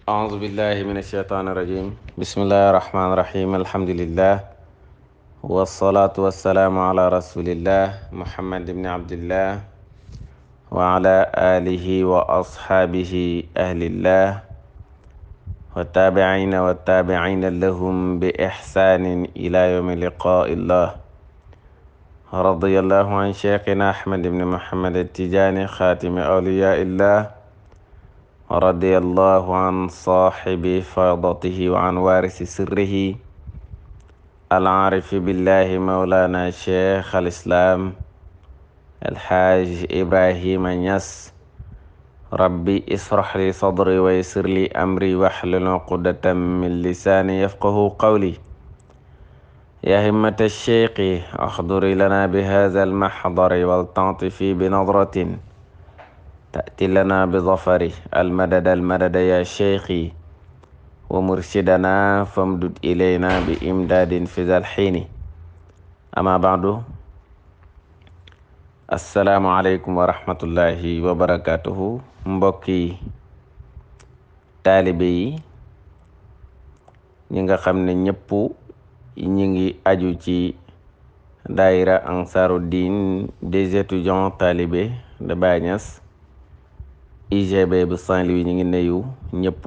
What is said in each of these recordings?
أعوذ بالله من الشيطان الرجيم بسم الله الرحمن الرحيم الحمد لله والصلاة والسلام على رسول الله محمد بن عبد الله وعلى آله وأصحابه أهل الله والتابعين لهم بإحسان إلى يوم لقاء الله. رضي الله عن شيخنا أحمد بن محمد التجاني خاتم أولياء الله. رضي الله عن صاحب فيضته وعن وارث سره العارف بالله مولانا شيخ الإسلام الحاج إبراهيم نياس. ربي اسرح لي صدري ويسر لي أمري واحلل عقدة من لساني يفقه قولي. يا همة الشيخ احضري لنا بهذا المحضر ولتعطفي بنظرة تأتي لنا بظفر. المدد يا شيخي ومرشدنا فامدد إلينا بإمداد في ذا الحين. أما بعد، السلام عليكم ورحمة الله وبركاته. mbokki taalibe yi ñi nga xam ne ñëpp ñi ngi aju ci daayira Ansaarud-Din des étudiants talibés de Baye Niass UGB bu Saint-Louis. ñi ngi nuyu ñëpp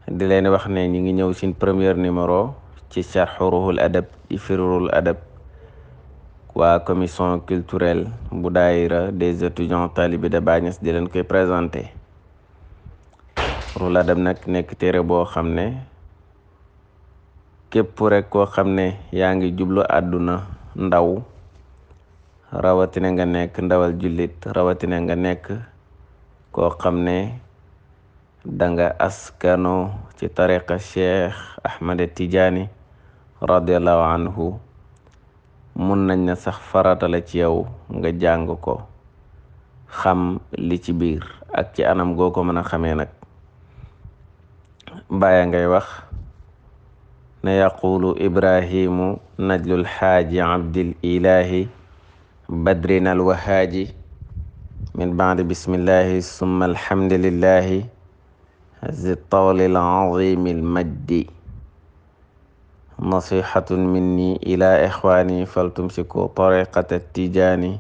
di leen wax ne ñi ngi ñëw suñ premier numéro ci Sharh Ruhul Adab ci Firurul Adab waa commission culturelle bu daayira des étudiants talibés de Baye Niass di leen koy présenté. Ruhul Adab nag nekk téere boo xam ne képp rek koo xam ne yaa ngi jublu àdduna ndaw, rawatina nga nekk ndawal jullit, rawatina nga nekk koo xam ne danga askano ci tariqa Cheikh Ahmad Tijaani radiallahu anhu, mun nañ na sax farata la ci yow nga jàng ko, xam li ci biir ak ci anam goo ko mën a xamee nag. Baaya ngay wax ne yaqulu Ibrahimu najlul xaaji abdil ilahi badrin alwahaaji min baadi bismillahi summa alhamdulillahi zi tawli alazimi almajdi. nasihatun minni ila ixwani faltumsiku tariqata tijaani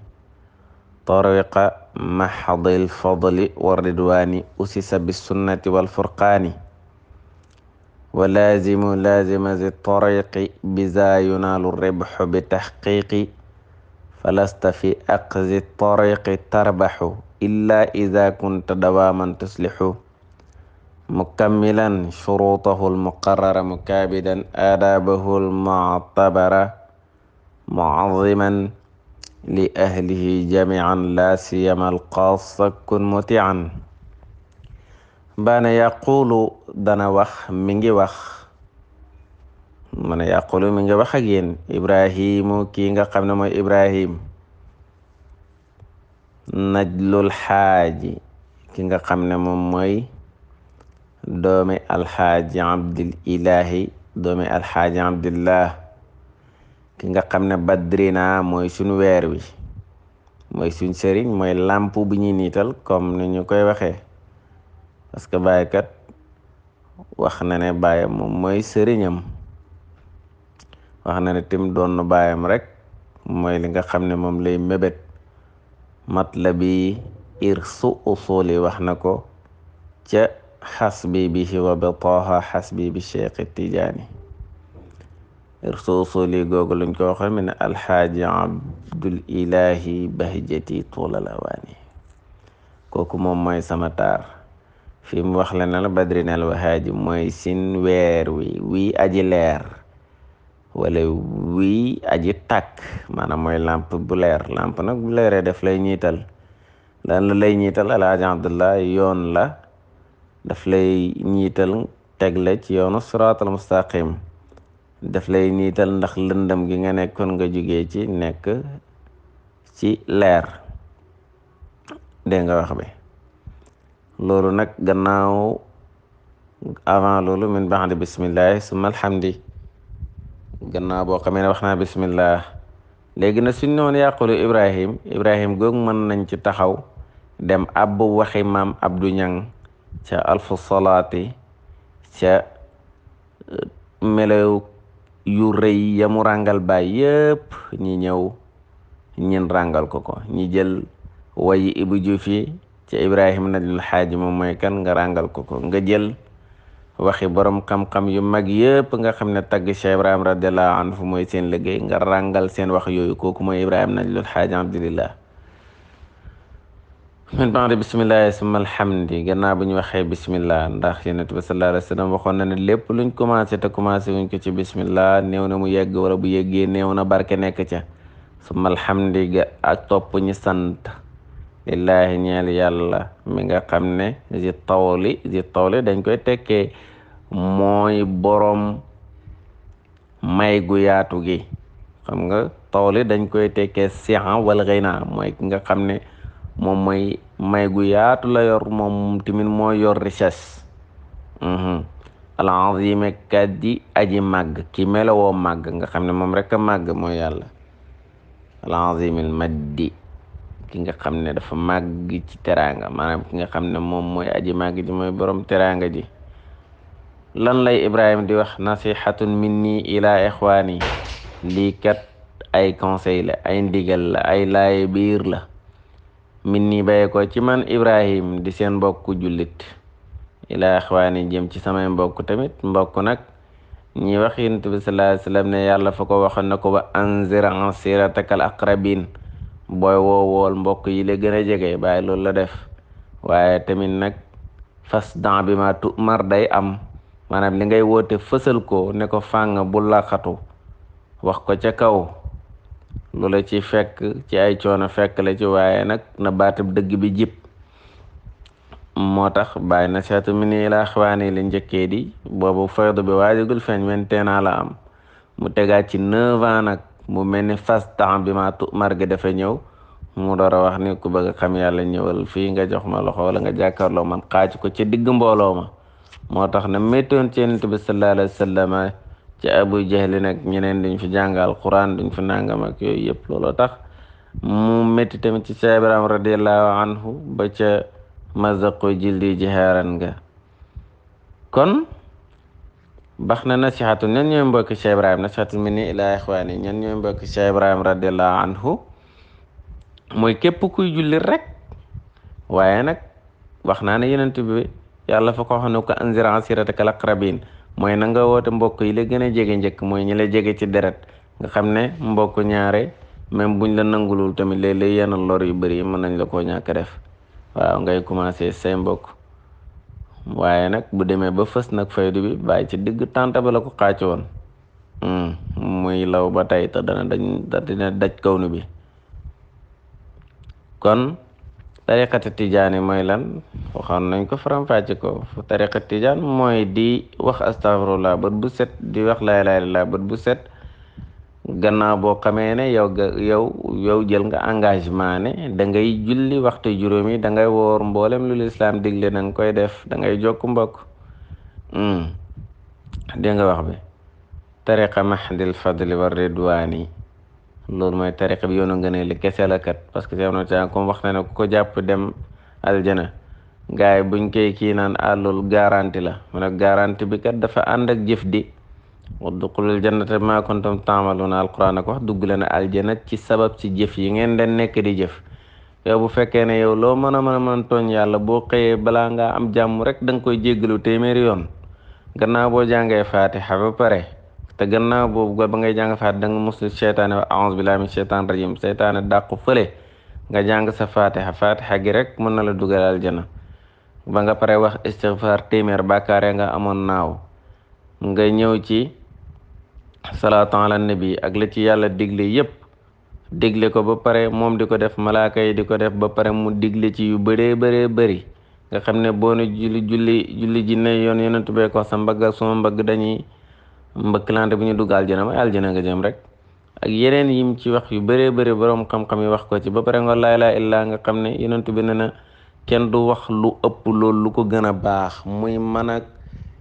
tariqa mahdi alfadli waridwani usisa bisunnati walfurqaani wa lazima zi tariqi biza yunaalu ribxu bitahqiqi falasta fi aqzi tariqi tarbaxu illa ida kunta dawaman tuslixu mukammilan shurutahu almuqarrara mukabidan aadabahu almuctabara mucaziman li ahlihi jamican la siyama alxaasa kun mutian. baana yaqulu dana wax mi ngi wax mana yaqulu mi ngi wax ak yéen Ibrahimu kii nga xam ne mooy Ibrahim najlul xaaji ki nga xam ne moom mooy doomi alxaaji abdil ilahi doomi alxaaji abdillah ki nga xam ne badrina mooy suñ weer wi, mooy suñ sëriñ, mooy làmp bi ñuy niital comme ni ñu koy waxee, parce que baaykat wax na ne baayam moom mooy sëriñam, wax na ne tim doon baayam rek mooy li nga xam ne moom lay mébét. matlabi irsu usuli wax na ko ca xasbi bihi wa bitaha xasbi bi cheikh tijaani. irsu usuli googu luñ ko waxee min alxaaji abdul ilahi bahjati tuulal awaani. kooku moom mooy sama taar. fi mu wax la ne la badrin al wahaaji mooy sin weer wi wii aji leer wala wii aji tàkk, maanaam mooy lamp bu leer. lamp nag bu leeree daf lay ñiital. lan la lay ñiital? alaaji abdullah yoon la, daf lay ñiital teg la ci yoonu siraatal mustaqim, daf lay ñiital ndax lëndëm gi nga nekkoon nga jugee ci nekk ci leer. dégg nga wax bi. loolu nag gannaaw avant loolu min ba'di bismillahi summa alhamdi, gannaaw boo xamee ne wax naa bismillah. léegi nag suñ noonu yàqulu Ibrahim googu mën nañ ci taxaw dem abbu waxi maam Abdou Ñang ca alfu salaati ca melew yu rëy yamu ràngal baay yépp ñi ñëw ñin ràngal ko ñi jël wayi ibu jufi ca ibrahima najlul xaaji moom mooy kan nga ràngal ko nga jël waxi borom xam-xam yu mag yépp nga xam ne tagg Cheikh Ibrahim radiallahu anhu mooy seen liggéey nga ràngal seen wax yooyu kooku mooy ibrahima najlul xaaji abdilillah min ba'di bismillahi summa alhamdi gannaaw bu ñu waxee bismillah ndax yonent bi sallallahu alayhi wa sallam waxoon na ne lépp luñ commencé te commencé wuñ ko ci bismillah néew na mu yegg wala bu yeggee néew na barke nekk ca summa alhamdi ga ak topp ñi sant lillahi ñeel yàlla mi nga xam ne zi tawli dañ koy tekkee mooy borom may gu yaatu gi xam nga tawli dañ koy tekkee si'a wal ghina mooy ki nga xam ne moom mooy may gu yaatu la yor moom tamit moo yor richesse al azime kaddi aji màgg ki melowoo màgg nga xam ne moom rek a màgg mooy yàlla al azimil maddi ki nga xam ne dafa màgg ci teraanga maanaam ki nga xam ne moom mooy aji màgg ji mooy borom teraanga ji lan lay ibrahima di wax nasihatun minni ila ixwaani lii kat ay conseil la ay ndigal la ay laaye biir la minni baye ko ci man ibrahim di seen mbokku jullit ila ixwaani jëm ci samay mbokk tamit mbokk nag ñi wax yonent bi sallallahu alayhi wasallam ne yàlla fa ko waxoon na ko ba anzir ansiratakal aqrabin booy woowool mbokk yi la gën a jege bàyyi loolu la def waaye tamit nag fasdan bi ma tu'mar day am maanaam li ngay woote fësal ko ne ko fàng bu laqatu wax ko ca kaw lu la ci fekk ci ay coono fekk la ci waaye nag na baatab dëgg bi jib moo tax bàyyi na seetu mi ni laa xawaani la njëkkee di boobu faydu bi waajagul feeñ 21 ans la am mu tegaat ci 9 ans nag mu mel ni fasdan bi ma tu'mar ga dafa ñëw mu door a wax ni ku bëgg a xam yàlla ñëwal fii nga jox ma loxo wala nga jàkkaarloo man xaaj ko ca digg mbooloo ma moo tax na méttoon ci yonent bi sallallahu alayhi wa sallam ci abu jahli nag ñeneen duñ fi jàngal quran duñ fi nangam ak yooyu yëpp looloo tax mu métti tamit ci Cheikh Ibrahim radiallahu anhu ba ca mazaqu jildi jihaaran nga kon bax na nasihatu ñan ñooy mbokki Cheikh Ibrahim nasihatu minni ilaa ixwaani ñan ñooy mbokki Cheikh Ibrahim radiallahu anhu mooy képp kuy julli rek waaye nag wax naa ne yonent bi yàlla fa ko wax ne ko anzir asiratakal aqrabin mooy na nga woote mbokk yi la gën a jege njëkk mooy ñi la jege ci deret nga xam ne mbokk ñaare même buñ la nangulul tamit léeg-léeg yenn lor yu bëri mën nañ la koo ñàkk def waaw ngay commencé say mbokk waaye nag bu demee ba fës nag faydu bi bàyyi ci digg tànta ba la ko xaac woon muy law ba tey te dina daj kawnu bi kon tariqati tijaani mooy lan waxoon nañ ko faram-fàcce ko tariqa tijaan mooy di wax astaghfirullah bët bu set di wax laa ilaaha illallaah bët bu set gannaaw boo xamee ne yow jël nga engagement ne da ngay julli waxtu juróomi da ngay woor mboolem lu lislaam digle na nga koy def da ngay jokk mbokk dégg nga wax bi tariqa mahdil fadli wa ridwaani loolu mooy tariqa bi yoonu ngënee li kese la kat parce que Seexna Tijaan comme wax na ne ku ko jàpp dem aljana gaay buñ koy kii naan loolu garanti la mu ne garanti bi kat dafa ànd ak jëf di udxulul jannata bimaa kuntum ta'maluuna alquran ak wax dugg leen aljana ci sabab ci jëf yi ngeen den nekk di jëf yow bu fekkee ne yow loo mën a tooñ yàlla boo xëyee balaa ngaa am jàmm rek da nga koy jéggalu téeméeri yoon gannaaw boo jàngee fatiha ba pare te gannaaw boobu ba ngay jàng faat da nga musul seytaane wa a'uuzu billaahi min seytaan rajim seytaane dàqu fële nga jàng sa fatiha gi rek mën na la dugal aljana ba nga pare wax istighfar téeméer bàkkaare nga amoon naaw nga ñëw ci salaatu ala nabi ak la ci yàlla digle yépp digle ko ba pare moom di ko def malaaka yi di ko def ba pare mu digle ci yu bëree bëri nga xam ne boo ne julli ji ne yoon yonentu bee ko sa mbagg ak suma mbagg dañuy mbëkkalante bu ñu dugg aljana mooy aljana nga jëm rek ak yeneen yim ci wax yu bëree bëri borom xam-xam yi wax ko ci ba pare nga laa ilaaha illallaa nga xam ne yonentu bi ne na kenn du wax lu ëpp loolu lu ko gën a baax muy man ak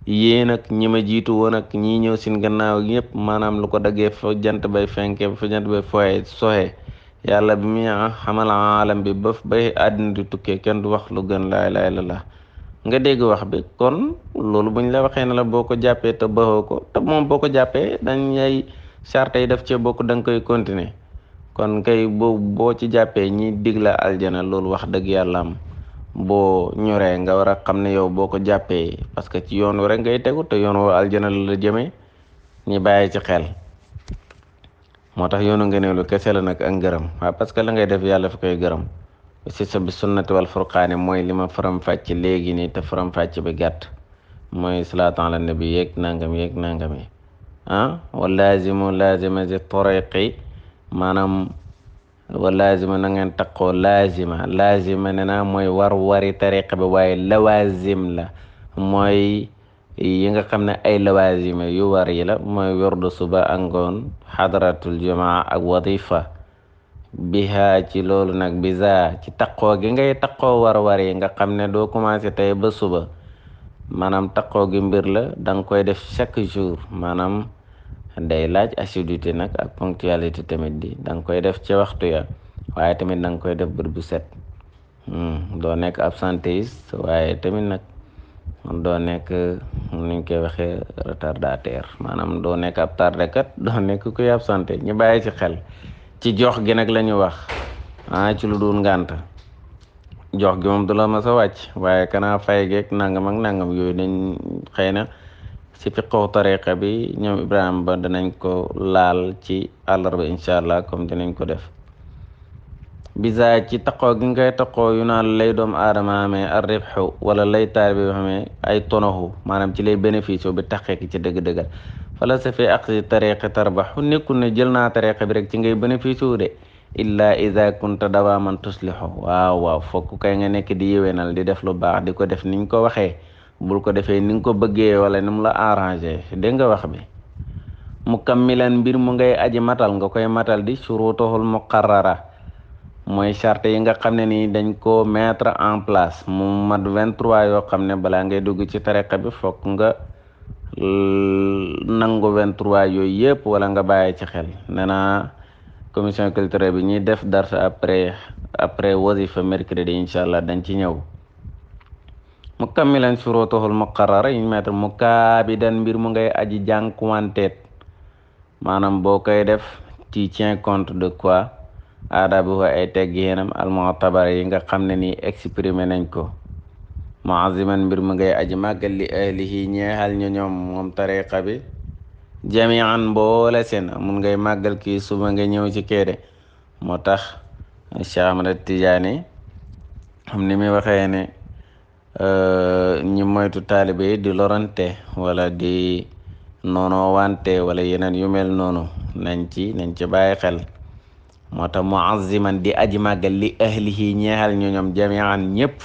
yéen ak ñi ma jiitu woon ak ñii ñëw sin gannaaw ñëpp maanaam lu ko daggee fa jant bay fenke fa jant bay foye soxe yàlla bi muy xamal alam bi ba bay àddina di tukkee kenn du wax lu gën laa ilaaha illallaah nga dégg wax bi kon loolu buñ la waxee ne la boo ko jàppee te baxoo ko te moom boo ko jàppee dañ ay charte yi def cee bokk da nga koy continuer kon kay boo ci jàppee ñi digla aljana loolu wax dëgg yàlla am boo ñoree nga war a xam ne yow boo ko jàppee parce que ci yoon wi rek ngay tegu te yoon woo aljana la jëmee ñi bàyyi ci xel moo tax yoonu ngëneelu kese la nag ak ngërëm waaw parce que la ngay def yàlla fi koy gërëm si sa bi sunnati wal furqaani mooy li ma faram-fàcc léegi nii te faram-fàcc bi gàtt mooy salaatu ala nabi yeeg nangam yi wa laazima zi tariqi maanaam wa laazima na ngeen taqoo laazima ne naa mooy wari tariqa bi waaye lawazim la mooy yi nga xam ne ay lawazima yu war yi la mooy werdu suba ak ngoon xadaratul jumaa ak wadifa biha ci loolu nag bisa ci taqoo gi ngay taqoo war yi nga xam ne doo commencé tey ba suba maanaam taqoo gi mbir la da nga koy def chaque jour maanaam day laaj assiduité nag ak ponctualité tamit di da nga koy def ci waxtu ya waaye tamit da nga koy def bët bu set doo nekk absentéiste waaye tamit nag doo nekk nuñ koy waxee retardataire maanaam doo nekk ab tardekat doo nekk kuy absenté ñu bàyyi ci xel ci jox gi nag la ñu wax ci lu dul ngànt jox gi moom du la ma sa wàcc waaye kanaa fay geeg nangam ak nangam yooyu dañ xëy na si fiqhu tariqa bi ñoom Ibrahima ba danañ ko laal ci àllarba incha allah comme dinañ ko def bisa ci taqoo gi ngay taqoo yu naan lay doomu aadama amee arribxu wala lay taalibe bi xamee ay tonoxu maanaam ci lay bénéfice bi taqeek ci dëgg-dëggal fala sa fi aqsi tariqi tarbaxu nekkul ne jël naa tariqa bi rek ci ngay bénéfice wu de illa ida kunta dawaman tuslixu waaw fokk kay nga nekk di yéwénal di def lu baax di ko def niñ ko waxee bul ko defee ni nga ko bëggee wala ni mu la arrangé dégg nga wax bi mukammilan mbir mu ngay aji matal nga koy matal di shurutuhul muqarrara mooy charte yi nga xam ne nii dañ ko mettre en place mu mat 23 yoo xam ne balaa ngay dugg ci tariqa bi fokk nga nangu 23 yooyu yëpp wala nga bàyyi ci xel nee naa commission culturelle bi ñuy def darsa après wasifa mercredi incha allah dañ ci ñëw mukammilan shurutuhul muqarrara yi ñu mettre mukaabidan mbir mu ngay aji jànkuwanteet maanaam boo koy def tu tiens compte de quoi aadabu ay tegginam almu'tabar yi nga xam ne nii exprimé nañ ko mu'azziman mbir mu ngay aji màggal li ahlihi ñeexal ñu ñoom moom tariqa bi jami'an mboole seen mun ngay màggal kii suba nga ñëw ci keede moo tax Cheikh Ahmad Tidiane xam ni muy waxee ne ñi moytu taalibe yi di lorante wala di noonoo wante wala yeneen yu mel noonu nañ ci bàyyi xel moo tax muazziman di aji màggal li ahlihi ñeexal ñu ñoom jamian ñëpp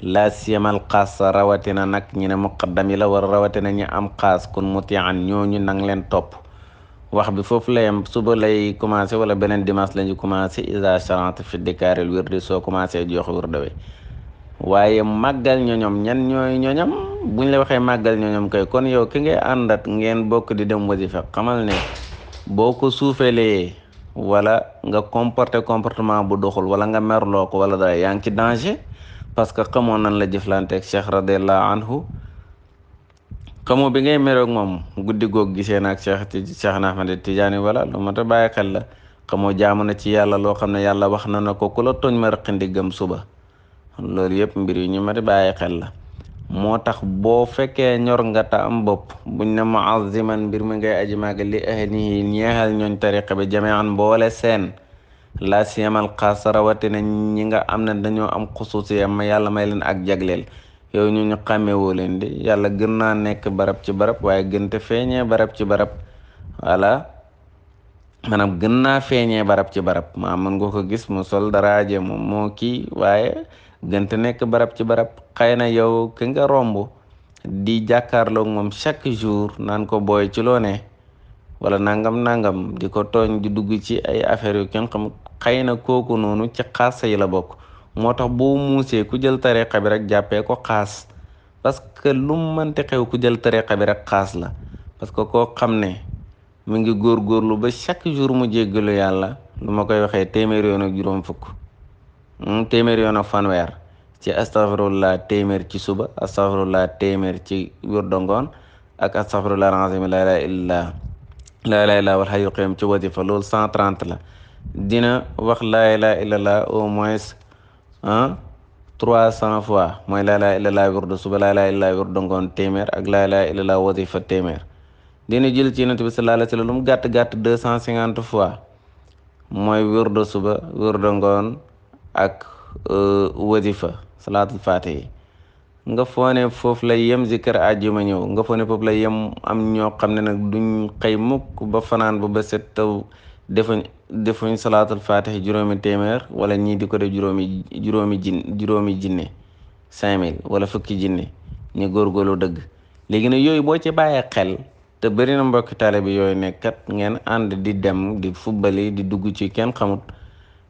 la siyamal xaas rawatina nag ñu ne muqaddam yi la war rawatina ñu am xaas kun mutian ñooñu nang leen topp wax bi foofu la yem suba lay commencé wala beneen dimanche lañu commencé isa charante fi dikaaril wirdi soo commencé jox wirda wi waaye màggal ñoñom ñan ñooy ñoñam buñ la waxee màggal ñoñom kay kon yow ki ngay àndat ngeen bokk di dem wasifa xamal ne boo ko suufelee wala nga comportement bu doxul wala nga merloo ko wala dara yaa ngi ci danger parce que xamoon nan la jëflanteeg Cheikh radiallahu anhu xamoo bi ngay meroog moom guddi goog gisee naag Cheikh na Ahmad Tidiane wala lu ma ta bàyyi xel la xamoo jaamu na ci yàlla loo xam ne yàlla wax na ko ku la tooñ ma rëqi ndiggam suba loolu yëpp mbir yu ñu ma di bàyyi xel la moo tax boo fekkee ñor nga ta am bopp buñ ne muazziman mbir mi ngay aji màgg li ahlihi ñeexal ñooñ tariqa bi jamian mboole seen la siyamal xaas rawatina ñi nga am ne dañoo am xusuusiya ma yàlla may leen ak jagleel yow ñu xàmmewoo leen di yàlla gën naa nekk barab ci barab waaye gën te feeñee barab ci barab voilà maanaam gën naa feeñee barab ci barab maa mën nga ko gis mu sol daraaje moom moo kii waaye gënte nekk barab ci barab xëy na yow ki nga romb di jàkkaarloog moom chaque jour naan ko booy ci loo ne wala nangam di ko tooñ di dugg ci ay affaires yu kenn xam xëy na kooku noonu ci xaas yi la bokk moo tax boo muusee ku jël tariqa bi rek jàppee ko xaas parce que lu mënti xew ku jël tariqa bi rek xaas la parce que koo xam ne mu ngi góorgóorlu ba chaque jour mu jéggalu yàlla lu ma koy waxee téeméer yoon ak juróom fukk téeméer yoon ak fanweer ci astaghfirullah téeméer ci suba astaghfirullah téeméer ci wirdo ngoon ak astaghfirullah alazim la ilaha illallah laa ilaaha illallaah wal hayyul qayyuum ci wasifa loolu 130 la dina wax laa ilaaha illallaah au moins 300 fois mooy laa ilaaha illallaah wirdu suba laa ilaaha illallaah wirdu ngoon téeméer ak laa ilaaha illallaah wasifa téeméer dina jël ci yonent bi sallallaahu alayhi wa sallam lu mu gàtt gàtt 250 fois mooy wirdu suba wirdu ngoon ak wasifa salaatul faatihi nga foone foofu lay yem zikar àjjuma ñëw nga foone foofu lay yem am ñoo xam ne nag duñ xëy mukk ba fanaan ba set taw defuñ salaatul faatihi juróomi téeméer wala ñii di ko def juróomi jinne 5000 wala fukki jinne ñu góorgóorlu dëgg léegi nag yooyu boo ci bàyyee xel te bëri na mbokki taale bi yooyu nekkat ngeen ànd di dem di fubbali di dugg ci kenn xamut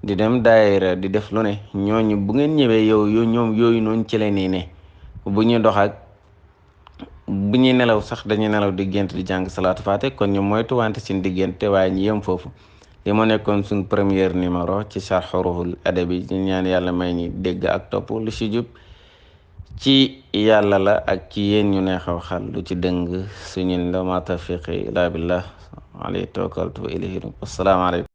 di dem daayira di def lu ne ñooñu bu ngeen ñëwee ñoom yooyu noonu ci leen nii ne bu ñuy dox ak bu ñuy nelaw sax dañuy nelaw diggante di jàng salaatu faate kon ñu moytu wante seen diggante waaye ñu yem foofu li moo nekkoon suñ première numéro ci Sharh Ruhul Adabi ñu ñaan yàlla may ñi dégg ak topp lu ci jub ci yàlla la ak ci yéen ñu neexaw xal lu ci dëng suñu la ma tawfiqi illa billah alayhi tawakkaltu wa ilayhi assalaamu alaykum